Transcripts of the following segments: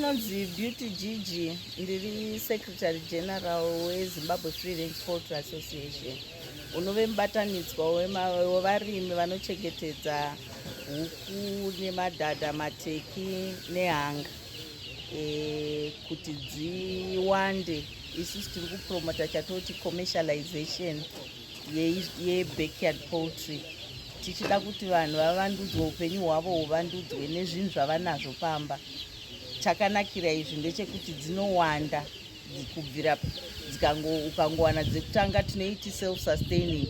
Ndinonzi Beauty Gigi, ndiri Secretary General weZimbabwe Free Range Poultry Association, unove mubatanidzwa wevarimi vanochengetedza huku nemadhadha, mateki nehanga kuti dziwande. Isusu tiri kupromota chatoti commercialization yebackyard poultry, tichida kuti vanhu vavandudzwe, upenyu hwavo huvandudzwe nezvinhu zvavanazvo pamba. Chakanakira izvi ndechekuti dzinowanda kubvira ukangowana dzekutanga, tinoiti self sustaining,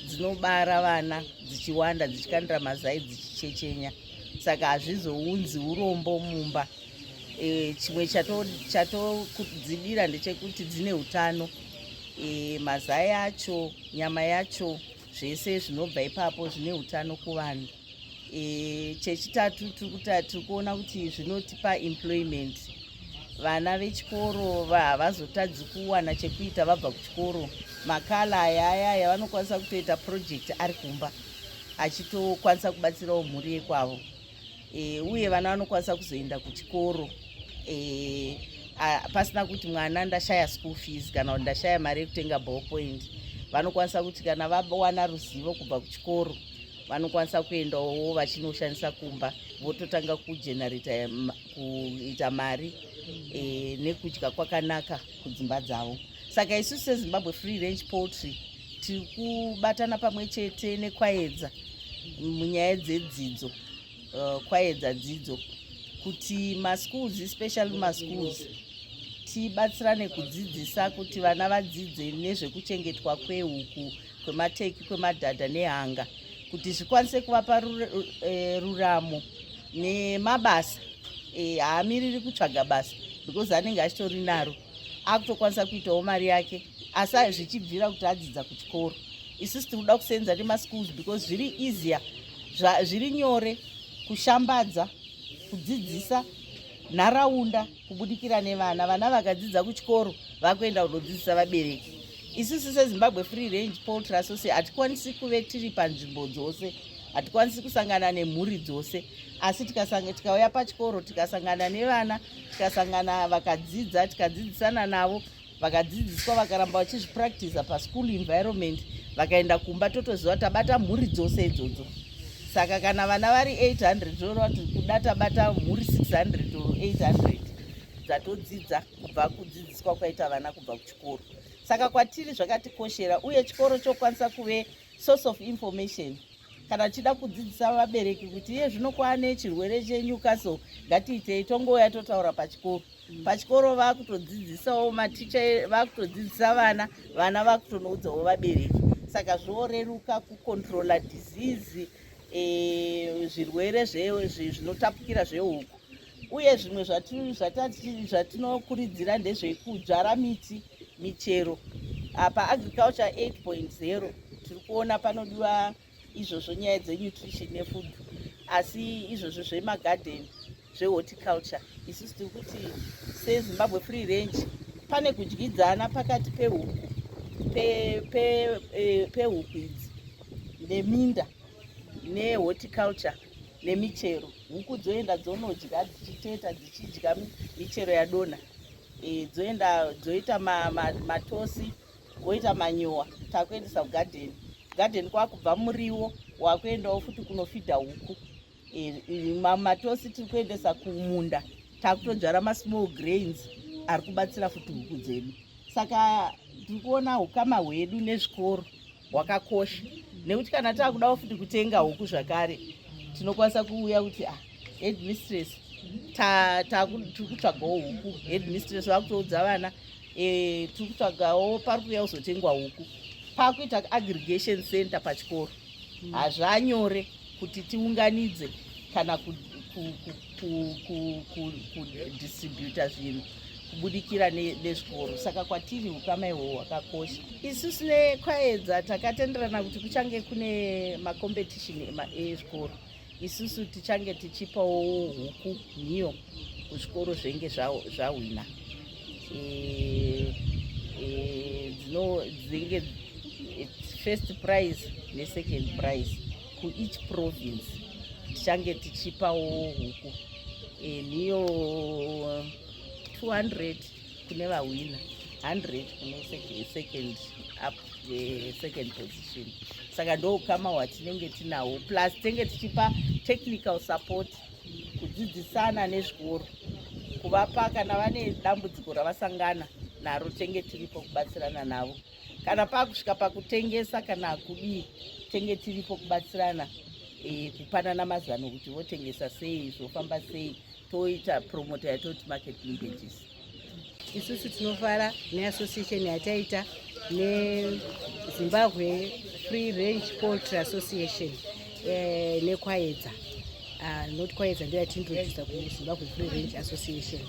dzinobara vana dzichiwanda, dzichikandira mazai, dzichichechenya, saka hazvizounzi urombo mumba. Chimwe chatodzidira ndechekuti dzine utano. Mazai acho, nyama yacho, zvese zvinobva ipapo zvine utano kuvanhu. Chechitatu, tiri kuona kuti zvinotipa employment. Vana vechikoro havazotadzi kuwana chekuita vabva kuchikoro. Makala aya ayaya vanokwanisa kutoita project ari kumba, achitokwanisa kubatsirawo mhuri yekwavo. Uye vana vanokwanisa kuzoenda kuchikoro pasina kuti mwana ndashaya school fees kana kuti ndashaya mari yekutenga ball point. Vanokwanisa kuti kana vawana ruzivo kubva kuchikoro, vanokwanisa kuendawo vachinoshandisa kumba, vototanga kugenerata, kuita mari nekudya kwakanaka kudzimba dzavo. Saka isusu seZimbabwe Free Range Poultry tiri kubatana pamwe chete neKwaedza munyaya dzedzidzo, Kwaedza Dzidzo, kuti maschools, especially maschools, tibatsirane kudzidzisa kuti vana vadzidze nezvekuchengetwa kwehuku, kwemateki, kwemadhadha nehanga, kuti zvikwanise kuvapa ruramo nemabasa. Haamiriri kutsvaga basa because anenge achitori naro, akutokwanisa kuitawo mari yake, asi zvichibvira kuti adzidza kuchikoro. Isusu tiri kuda kusenza nemaschools because zviri easier, zviri nyore kushambadza, kudzidzisa nharaunda kubudikira nevana. Vana vakadzidza kuchikoro vakuenda kunodzidzisa vabereki. Isusu seZimbabwe Free Range Poultry Association hatikwanisi kuve tiri panzvimbo dzose, hatikwanisi kusangana nemhuri dzose, asi tikauya pachikoro, tikasangana nevana, tikasangana vakadzidza, tikadzidzisana navo, vakadzidziswa, vakaramba vachizvipractiza paschool environment, vakaenda kumba, totoziva tabata mhuri dzose idzodzo. Saka kana vana vari 800, zvoreva kuti kuda tabata mhuri 600 or 800 dzatodzidza kubva kudzidziswa kwaita vana kubva kuchikoro. Saka kwatiri zvakatikoshera, uye chikoro chokwanisa kuve source of information kana tichida kudzidzisa vabereki kuti iye zvino kwaane chirwere cheNewcastle, ngatiitei, tongouya totaura pachikoro. Pachikoro vakutodzidzisawo maticha, vakutodzidzisa vana, vana vakutonoudzawo vabereki, saka zvoreruka kucontrola disease, zvirwere zvinotapukira zvehuku. Uye zvimwe zvatinokurudzira ndezvekudzvara miti, michero. Apa agriculture 8.0 tiri kuona panodiwa izvozvo, nyaya dzenutrition nefood, asi izvozvo zvemagadheni, zvehorticulture, isusu tiri kuti seZimbabwe Free Range pane kudyidzana pakati pehuku pehuku idzi neminda nehorticulture nemichero. Huku dzoenda dzonodya, dzichiteta, dzichidya michero yadonha, dzoenda dzoita matosi, voita manyowa, takuendesa kugadheni. Gadheni kwakubva muriwo, wakuendawo futi kunofidha huku. Matosi tiri kuendesa kumunda, takutodzvara masmall grains ari kubatsira futi huku dzedu. Saka tiri kuona ukama hwedu nezvikoro hwakakosha, nekuti kana taakudawo futi kutenga huku zvakare, tinokwanisa kuuya kuti, "Ah, headmistress, tiri kutsvagawo huku." Headmistress vakutoudza vana, "Tiri kutsvagawo, pari kuuya kuzotengwa huku." Pakuita aggregation center pachikoro, hazvanyore kuti tiunganidze kana kudistributa zvinhu kubudikira nezvikoro. Saka kwatiri ukama ihwohwo hwakakosha. Isusu neKwaedza takatenderana kuti kuchange kune macompetition ezvikoro. Isusu tichange tichipawo huku nhiyo kuzvikoro zvenge zvahwina, dzinenge first prize nesecond prize kueach province. Tichange tichipawo huku. Nhiyo 200 kune vahwina, 100 kune second up, second position. Saka ndo ukama hwatinenge tinahwo, plus tinenge tichipa technical support, kudzidzisana nezvikoro, kuvapa kana vane dambudziko ravasangana naro, tenge tiripo kubatsirana navo. Kana pakusvika pakutengesa kana kudii, tenge tiripo kubatsirana, kupanana mazano kuti votengesa sei, zvofamba sei, toita promota yatoti market linkages. Isusu tinofara neassociation yataita neZimbabwe Free Range Poultry Association neKwaedza. Not Kwaedza, ndo yatiintroduca kuZimbabwe Free Range Association.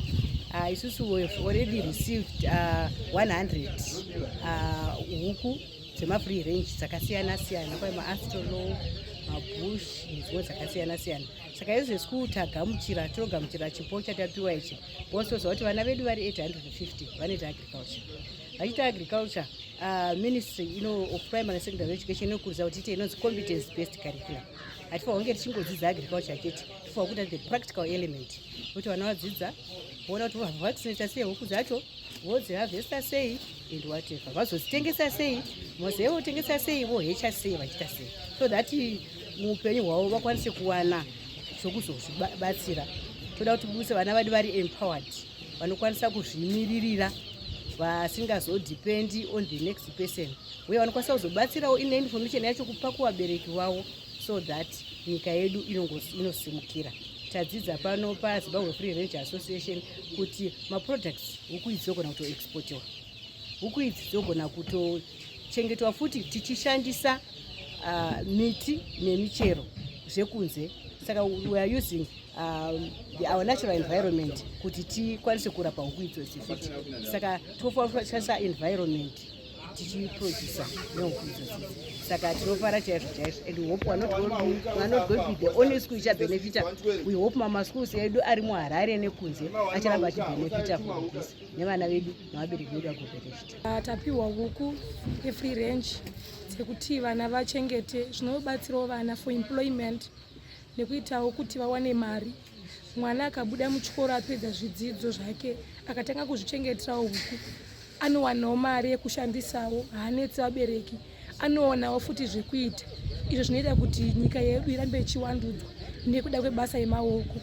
Isusu we have already received 100 huku dzemafree range dzakasiyana siyana, kwai maAustralorp, maBush nedzimwe dzakasiyana siyana. Saka izvezvi tagamuchira, tinogamuchira chipo chatapiwa ichi because toziva kuti vana vedu vari 850 vanoita agriculture. Vachiita agriculture, ministry ino of primary and secondary education inokurudzira kuti tiite inonzi competence based curriculum. Hatifanira kunge tichingodzidza agriculture chete, tofanira kuita the practical element, kuti vana vadzidza voona kuti vaccinata sei huku dzacho, vodziharvesta sei and whatever, vazodzitengesa sei, mozevotengesa sei, vohatcha sei, vachiita sei, so that muupenyu hwavo vakwanise kuwana zvokuzozvibatsira. Toda kuti buse vana vedu vari empowered, vanokwanisa kuzvimiririra, vasingazodependi on the next person, uye vanokwanisa kuzobatsirawo ine information yacho kupa kuvabereki vavo, so that nyika yedu inosimukira. Tadzidza pano paZimbabwe Free Range Association kuti maproducts, huku idzi dzogona kutoexportiwa, huku idzi dzogona kutochengetwa futi tichishandisa miti nemichero zvekunze. Saka we are using our natural environment kuti tikwanise kurapa huku idzodzi futi. Saka tofanira kushandisa environment tichiprodusa nehuku idzodzi. Saka tinofara chaizvo chaizvo and we hope we are not going to be the only school ichabenefita. We hope mamaschools edu ari muHarare nekunze acharamba achibenefita from this, nevana vedu nevabereki vedu vagobenefita. Tapiwa huku yefree range dzekuti vana vachengete, zvinobatsirawo vana for employment nekuitawo kuti vawane mari. Mwana akabuda muchikoro, apedza zvidzidzo zvake, akatanga kuzvichengeterawo huku, anowanawo mari yekushandisawo, haanetsi vabereki, anowanawo futi zvekuita. Izvo zvinoita kuti nyika yedu irambe ichiwandudzwa nekuda kwebasa yemaoko.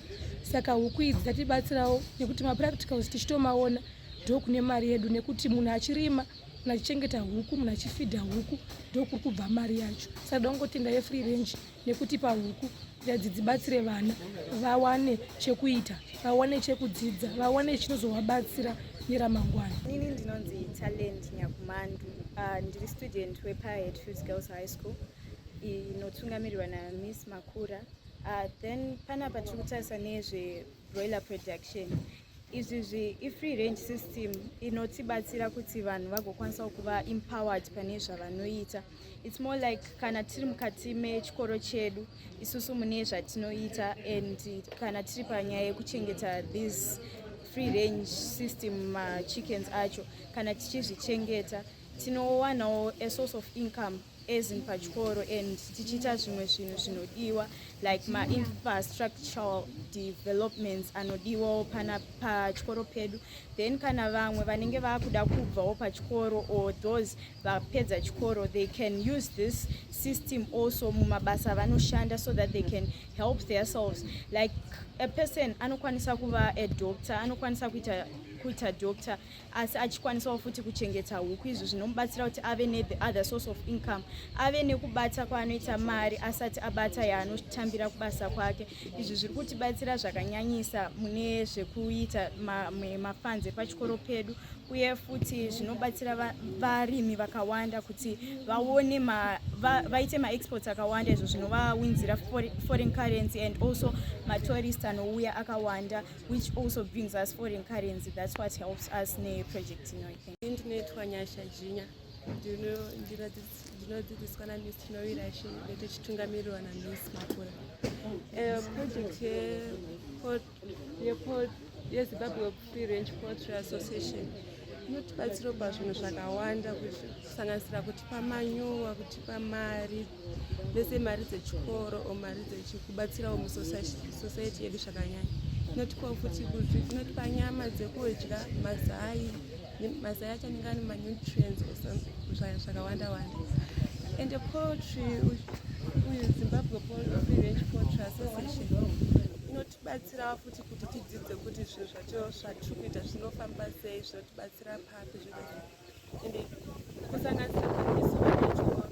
Saka huku idzi dzatibatsirawo nekuti mapracticals tichitomaona ndokune mari yedu, nekuti munhu achirima, munhu achichengeta huku, munhu achifeeda huku, ndokuri kubva mari yacho. Saka da kungotenda vefree range nekutipa huku kuti idzi dzibatsire vana vawane chekuita, vawane chekudzidza, vawane chinozovabatsira neramangwana. Inini ndinonzi Talent Nyakumandu. Ndiri student wepaHatfield Girls High School inotungamirirwa naMiss Makura. Then panapa tiri kutarisa nezvebroiler production. Izvizvi ifree range system inotibatsira kuti vanhu vagokwanisawo kuva empowered pane zvavanoita. It's more like kana tiri mukati mechikoro chedu isusu mune zvatinoita, and kana tiri panyaya yekuchengeta this free range system, machickens acho, kana tichizvichengeta, tinowanawo a source of income as in pachikoro and tichiita zvimwe zvinhu zvinodiwa, like mainfrastructural developments anodiwawo pana pachikoro pedu. Then kana vamwe vanenge vaakuda kubvawo pachikoro or those vapedza chikoro, they can use this system also mumabasa avanoshanda so that they can help themselves. Like a person anokwanisa kuva a doctor, anokwanisa kuita doctor asi achikwanisawo futi kuchengeta huku. Izvo zvinomubatsira kuti ave nethe other source of income, ave nekubata kwaanoita mari asati abata yaanotambira kubasa kwake. Izvi zviri kutibatsira zvakanyanyisa mune zvekuita mafunds epachikoro pedu, uye futi zvinobatsira varimi vakawanda kuti vaone vaite maexports akawanda, izvo zvinovawinzira foreign currency, and also matourist anouya akawanda, which also brings us foreign currency. That's what helps us neproject ino. Ndinoitwa Nyasha Jinya, ndinodzidziswa naMiss Tinowirashi, ndetichitungamirirwa naMiss Makura. Project yeZimbabwe Free Range Poultry Association inotibatsirawo pazvinhu zvakawanda, kusanganisira kutipa manyowa, kutipa mari vese, mari dzechikoro o mari dzekubatsirawo musociety yedu zvakanyanya. Inotipawo futi kuti inotipa nyama dzekudya, mazai. Mazai acho anenge ane manutrients or zvakawanda wanda. And poultry, uyu Zimbabwe Free Range Poultry Association inotibatsira futi kuti tidzidze kuti zvinhu zvacho zvatiri kuita zvinofamba sei, zvinotibatsira papi, zvoita sei. And kusanganisira isu vechikoro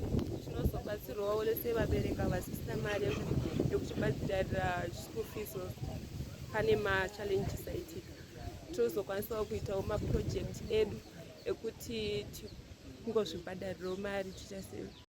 tinozobatsirwawo lese vabereki vasisina mari yekutibhadharira school fees, pane machallenges aitika, tozokwanisawo kuitawo maproject edu ekuti tingozvibhadharirawo mari ticha sei.